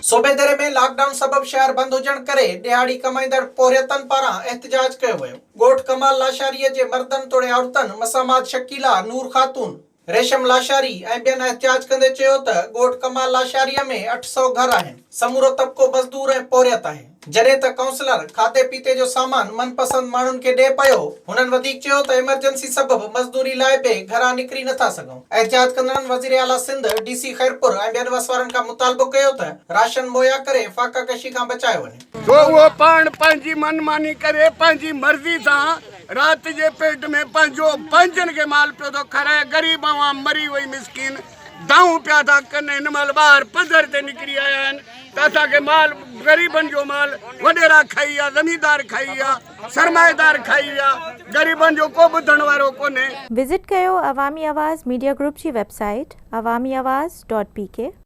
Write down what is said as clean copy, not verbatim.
صوبيدري ۾ lock down سبب شهر بند هجڻ ڪري ڏهاڙي ڪمائيندڙ پورهيتن پاران احتجاج ڪيو ويو. ڳوٺ ڪمال لاشاريء جي مردن توڙي عورتن مسامات شڪيلا، نور خاتون، ريشم لاشاري ۽ ٻين احتجاج ڪندي چيو ته ڳوٺ ڪمال لاشاريء ۾ 800 گهر آهن، سمورو طبقو مزدور ۽ پورهيت آهي. جڏهن ته ڪائونسلر کاڌي پيتي جو سامان من پسند ماڻهن کي ڏئي پيو، هنن وڌيڪ چيو ته ايمرجنسي سبب مزدوري لاء به گهران نڪري نٿا سگهون. احتجاج ڪندڙن وزير اعليٰ سنڌ، ڊي سي خيرپور ۽ ٻين وس وارن کان مطالبو ڪيو ته راشن مهيا ڪري فاقه ڪشي کان بچايو وڃي. سو اهو پاڻ پنهنجي من ماني ڪري پنهنجي مرضي سان رات جي پيٽ ۾ پنهنجو پنهنجن کي مال پيو ٿو کارائي غريب عوام مري وئي مسڪين دانهون پيا ٿا ڪن هن مهل ٻاهر پڌر تي نڪري آيا آهن ته اسان کي مال غريبن جو مال وڏيرا کائي ويا زميندار کائي ويا سرمائيدار کائي ويا غريبن جو ڪو ٻڌڻ وارو ڪونهي. وزٽ ڪيو عوامي آواز ميڊيا گروپ جي website Awami Awaz dot P K.